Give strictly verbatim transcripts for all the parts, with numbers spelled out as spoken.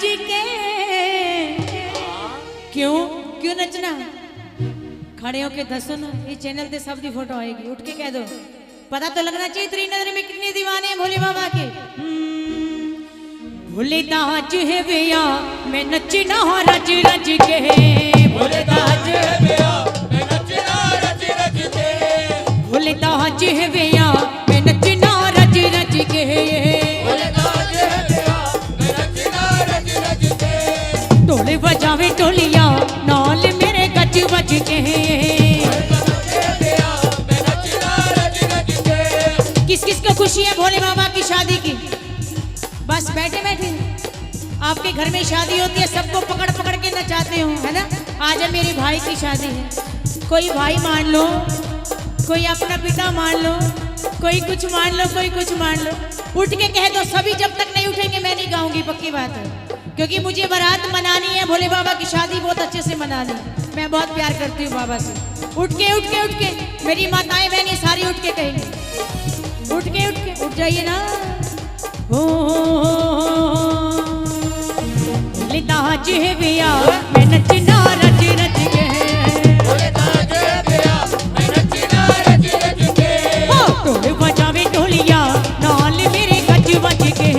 के। क्यों, क्यों नचना? खड़े होके दसो ना, ये चैनल ते सब दी फोटो आएगी। उठ के कह दो, पता तो लगना चाहिए, तेरी नजर में कितने दीवाने हैं भोले बाबा के। हम्म, भोले दा आज है ब्याह, मैं नचना रज रज के। भोले दा आज है ब्याह, मैं नचना रज रज के। भोले दा आज है ब्याह, मैं नचना रज रज के। भोले दा आज है ब्याह, मैं नचना रज रज के। ढोल बजावे ढोलिया, नाल मेरे गज बज के। किस किस को खुशी है भोले बाबा की शादी की? बस बैठे बैठे आपके घर में शादी होती है, सबको पकड़ पकड़ के नचाते हो, है ना? आज है मेरे भाई की शादी है, कोई भाई मान लो, कोई अपना पिता मान लो, कोई कुछ मान लो, कोई कुछ मान लो। उठ के कह दो, सभी जब तक नहीं उठेंगे मैं नहीं गाऊंगी, पक्की बात है। क्योंकि मुझे बारात मनानी है, भोले बाबा की शादी बहुत अच्छे से मनानी है। मैं बहुत प्यार करती हूँ बाबा से। उठ के, उठ के, उठ के, मेरी माताएं बहनें सारी उठ के कहेंगी, उठ के, उठ के, उठ जाइए ना। ओ, लिदा आज है ब्याह, मैं नचना रज रज के। ओ, ढोल बजावे ढोलिया, नाल मेरे गज बज के।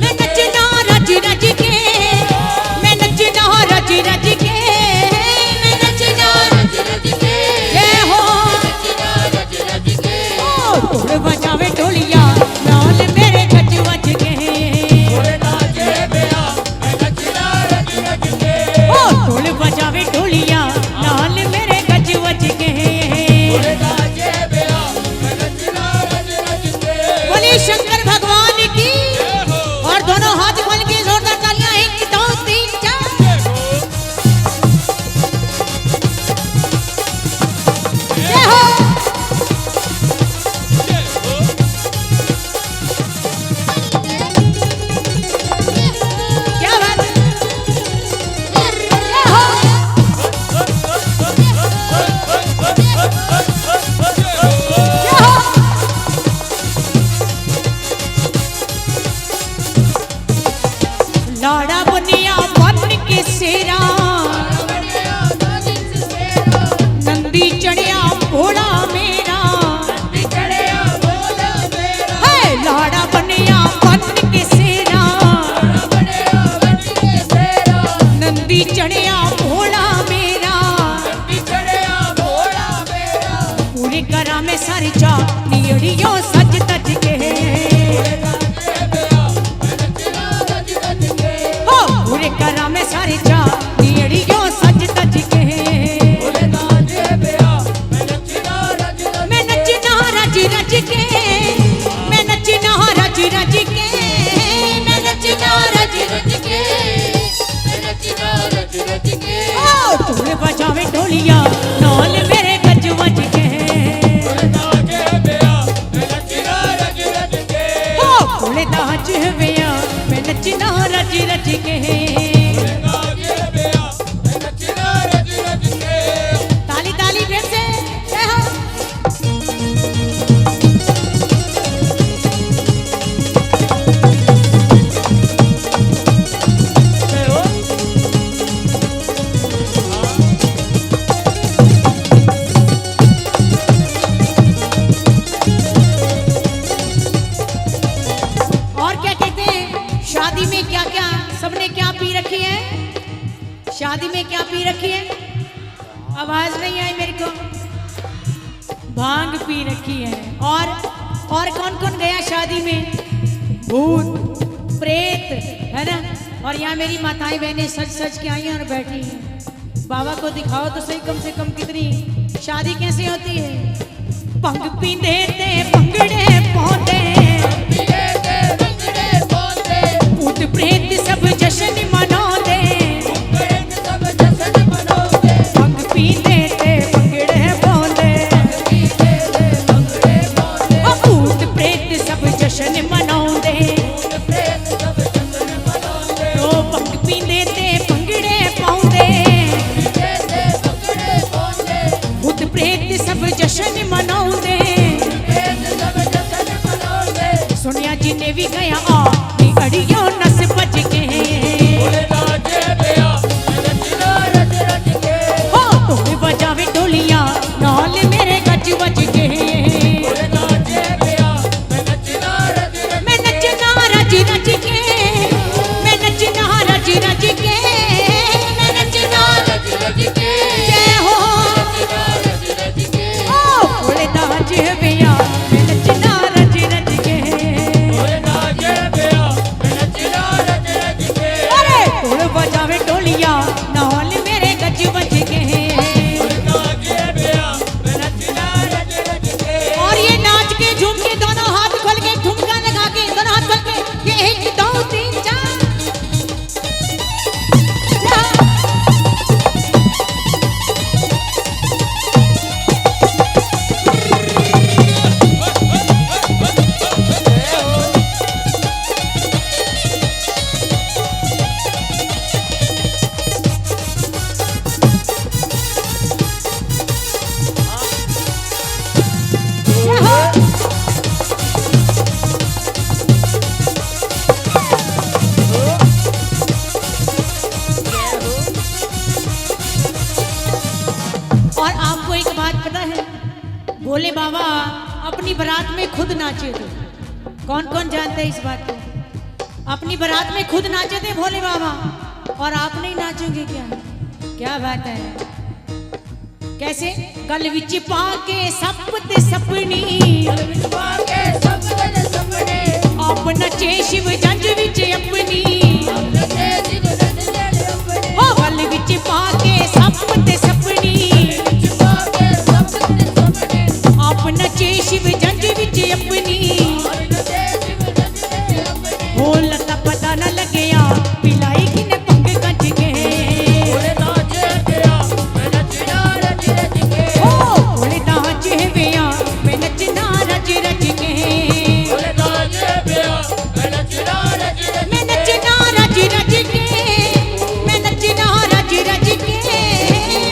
मैं नचना रज रज के, मैं नचना रज रज के, मैं नचना रज रज के। जय हो। ओ, ढोल बजावे ढोलिया, नाल मेरे गज बज के। ओ, ढोल बजावे ढोलिया, नाल मेरे गज बज के। बोलिए शंकर भगवान की। और दोनों हाथ खोल के जोरदार तालियां, एक, दो, तीन, चार। जय हो। क्या बात है? जय हो। जय हो। लाड़ा बनिया बन के सेरा, नंदी चढ़िया भोला मेरा। है लाड़ा बनिया बन के सेरा, नंदी चढ़िया भोला मेरा। पूरे करा मैं सारी जा नियड़ियों सज तज के। हो, पूरे करा मैं सारी जा नियड़ियों सज तज के। मैं नचना रज रज के, मैं नचना रज रज के, मैं नचना रज रज के, मैं नचना रज रज के। ओ, ढोल बजावे ढोलिया, नाल मेरे गज बज के। ओ, ढोल दा आज ब्याह, मैं नचना रज रज के। ताली, ताली फिर से। जय हो। और क्या कहते हैं, शादी में क्या क्या, सबने क्या पी रखी है? शादी में क्या पी रखी है? आवाज नहीं आई मेरे को। भांग पी रखी है। और, और कौन कौन गया शादी में? भूत, प्रेत, है ना? और यहाँ मेरी माताएं बहनें सज सज के आई हैं और बैठी हैं। बाबा को दिखाओ तो सही, कम से कम कितनी शादी कैसे होती है? भंग पींदे ते भंगड़े पाउंदे, भूत प्रेत सब जश्न मनाउंदे। भंग पींदे ते भंगड़े पाउंदे, भूत प्रेत सब जश्न मनाउंदे। ओ भंग पींदे ते भंगड़े पाउंदे, भूत प्रेत सब जश्न मनाउंदे। सुनिया जिन्ने भी गया भोले बाबा अपनी बारात में खुद नाचे थे। कौन कौन जानते हैं इस बात को? अपनी बारात में खुद नाचे थे भोले बाबा, और आप नहीं नाचोगे क्या? क्या बात है। कैसे? गल विच पाके सप ते सपनी, गल विच पाके सप ते सपनी, आप नचे शिव जंज विच अपनी। आप नचे शिव जंज विच अपनी। हो, गल विच पाके सप ते सपनी, गल विच पाके सप ते सपनी, आप नचे शिव जंज विच अपनी। आप नचे शिव जंज विच अपनी। हो, लता पता न लग्या, पिलाई किने भंग गंज के। भोले दा जेबिया, मैं नचना रज रज के। हो, भोले दा जेबिया, मैं नचना रज रज के। भोले दा जेबिया, मैं नचना रज रज के। मैं नचना रज रज के। मैं नचना रज रज के।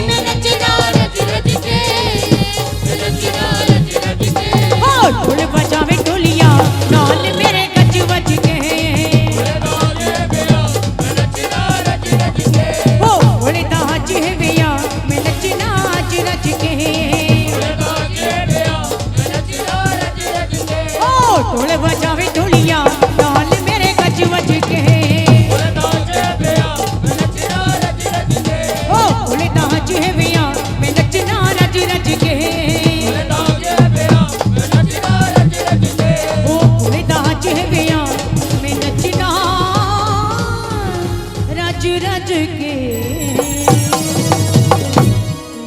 मैं नचना रज रज के। मैं नचना रज रज के। हो, ढोल बजावे ढोलिया, नाल मेरे गज वज के। भोले दा जेबिया, मैं नचना रज रज के। हो, भोले दा जेबिया, मैं नचना रज रज के। भोले दा जेबिया, मैं नचना रज रज के। ओ, ढोल बजावे ढोलिया, नाल मेरे गज वज के। भोले दा जेबिया, मैं नचना रज रज के। ओ, भोले दा जेबिया, मैं नचना रज रज के। भोले दा जेबिया, मैं नचना रज रज के। ओ, भोले दा जेबिया, मैं नचना रज रज के।